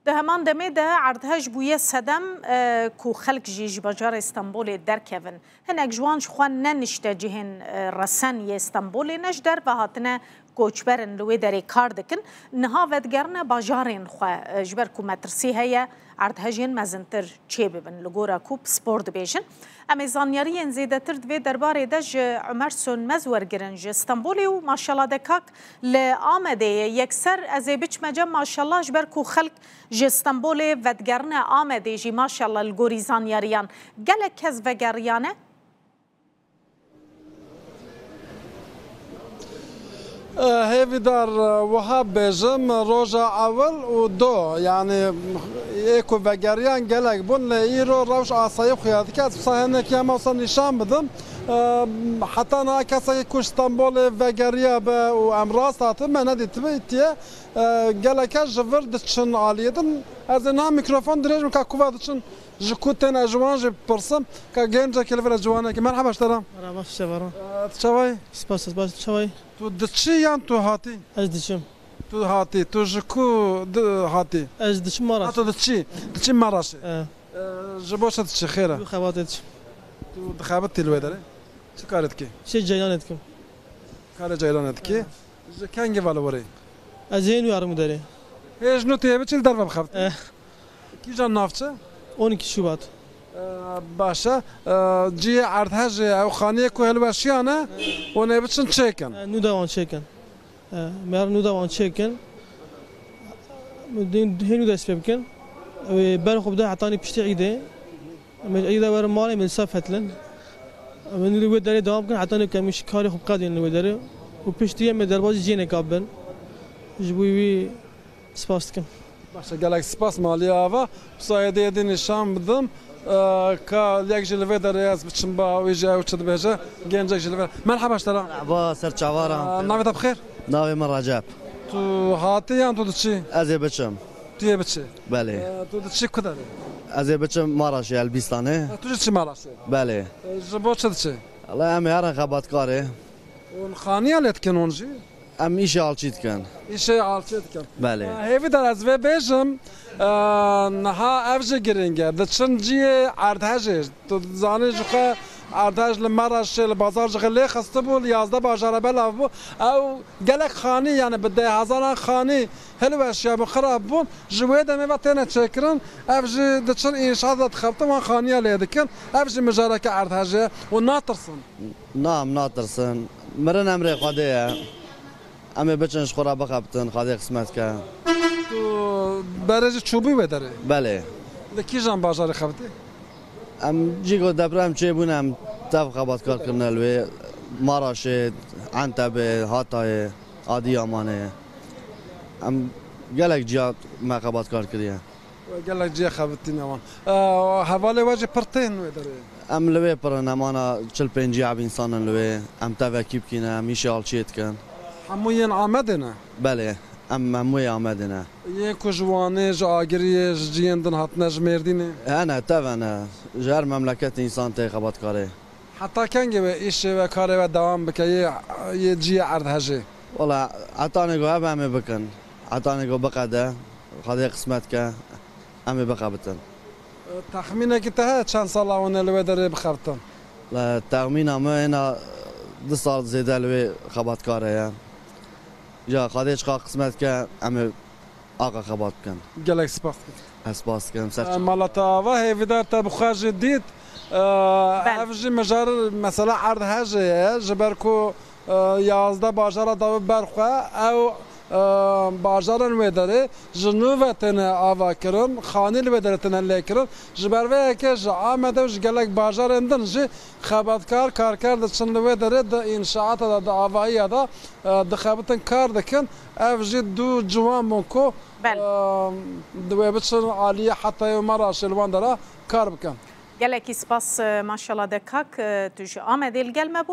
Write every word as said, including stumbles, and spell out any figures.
Di heman demê de erdhej bûye sedem, e, ku xelk jî ji bajarê Stenbolê derkevin. Hinek ji wan ji xwe ne niştecihên, e, resen yê Stenbolê ne ji derve hatine koçber in, li wê derê kar dikin. Niha vedigerine bajarên xwe, e, ji ber ku metirsî heye erdhejên mezintir çêbibin, li gora ku pispor dibêjin. Em ê zanyariyên zêdetir di vê derbarê de ji Umer Sönmez wergirin ji Stenbolê û Maşela Dekak li Amedê ye. Yekser ez ê biçime cem Maşela ji ber ku xelk ji Stenbolê vedigerine Amedê jî Maşela li gorî zanyariyan gelek kes vegeriyane. Hêvîdar, e, wiha bêjim, roja ewil û do, yanî ê ku vegeriyan gelek bûn, lê îro rewş asayî xuya dike. Ez wisa hinekî hema wisa nîşan bidim. E, heta niha kesekî ku ji Stenbolê vegeriya be û em rast hatin, me nedîtibe îtiye. E, geleke ji vir diçin aliyê din. Ez ê niha mîkrofon dirêj bim ka kuva diçin. Ji ku tên ez ji wan jî bipirsim, ka gencekî li vir e ciwanekî. Merheba ji te re. Merhaba, ji te re. E, tu çawa yî? Spas, ez baş, tu çawa yî? Tu diçî yan tu hatî? Ez diçim. Tu hatî. Tu ji ku di-, hatî? Ez diçim Maraş. Ha, tu diçî. Diçî Maraşê. E. E, ji bo çi diçî xêr e? Bi xebatê diçim. Tu dixebitî li wê derê? Çi karê dikî? Şey ceylanê dikim. Karê ceylanê dikî. E. Ji kengî ve li wir î? Ez hênû herim derê. Hê ji nû tu yê biçî li derve bixebitî? E. Kîjan navçe? On iki Şubat. E, baş e. E, cihê erdhejê ew xaniyê ku hilweşiyane, hûn ê biçin çêkin. E, nû de wan çêkin. E, me re nû de wan çêkin. Hê nû dest pê bikin. Wê ber xwe bide hetanî piştî îdê. Em ê îdê werin malê me li ser fetlin. Em ê nû li wê derê dewam bikin hetanî ku em karê xwe biqedînin li wê derê. Û piştî em ê derbazî cihê neka bibin. Ji bo wî Spas dikim. Baş e, gelek spas maliye ava. Wisa êdî êdî nîşan bidim. E, ka yek jî li vê derê ez biçim ba wî jî ew çi dibêje. Gencek jî li vê. Merheba ji te re. Merheba, ser çava re. E, navê te bi xêr? Navê min Recep. Tu hatî yan tu diçî? Ez ê biçim. Tu yê biçî? Belê. E, tu diçî ku derê? Ez ê biçim Maraşê, Elbîstanê. E, tu jî diçî Maraşê? Belê. E, ji bo çi diçî? Wela em ê herin xebatkarê. Hûn xaniya lê dikin hûn jî? Em îşê alçî dikin. Îşê alçî dikin. Belê. Hêvîdar ez vê bêjim, e, niha ev jî giring e. Diçin cihê erdhejê. Tu dizanî ji xwe erdhej li Meraşê, li bazar ji xwe lê xistibû, li yazdeh bajara belav bû. Ew gelek xanî, yani bi deh hezaran xanî hilweşiyabûn, xirab bûn. Ji wê demê ve têne çêkirin. Ev jî diçin înşaat de dixebtin, wan xaniya lê dikin. Ev jî mijareke erdhejê ye û natirsin. Na, em natirsin. Mirin emrê Xwedê ye. Em ê biçin ji xwe re bixebitin, Xwedê qismet ke. Tu berê jî çûbûyî wê derê? Belê. Li kîjan bajarê xebitî? Em cî ku deprem çêbûne, em tev xebatkar kirine li wê. Maraşê, Entebê, Hatayê, Adiyamanê. Em gelek ciya me xebatkar kiriye. We gelek cihê xebitîne wan. E, hevalê we jî pir tên wê derê? Em li wê pir in, em ana çil pêncî heb însan in li wê. Em tevekî bikîne, em îşê alçiyê dikin. Hemû yên Amedê ne? Belê, em hemû yê Amedê ne. Yên ku ji Wanê, ji Agiriyê, ji cihên din hatine, ji Mêrdînê? Hene, teve ne. Ji her memleketê însan tê xebatkarê. Heta kengê wê îşê we, karê we dewam bike, yê, yê cihê erdhejê? Wela, hetanê ku hebe em ê bikin. Hetanê ku biqede, Xwedê qismet ke, em ê bixebitin. Texmînekî te heye çend sala hûn ê li wê derê bixebitin? Le, texmîna min êna du sal zêde li wê xebatkar heye. Ya Xwedê çiqa qismet ke, em ê aqa xebat bikin. Gelek spas dikim. Ez spas dikim. Ser çav. Mala te ava, hêvîdar te bi xwe jî dît. E, Bel. Ev jî mijar mesela erdhejê ye, ji ber ku, e, yazdeh bajara dawî ber xwe, ew, e, bajarên wê derê ji nû ve têne ava kirin, xanî li wê derê têne lê kirin. Ji ber vê yekê ji Amedê û ji gelek bajarên din jî xebatkar, karker diçin li wê derê di înşaata de, di avahiya de, e, dixebitin, kar dikin. Ev jî du ciwan bûn ku, Bel. e, di wê biçin aliyê Hetayê û Meraşê li wan dera kar bikin. Gelekî spas, e, Maşela Dekak, e, tu ji Amedê li gel me bû.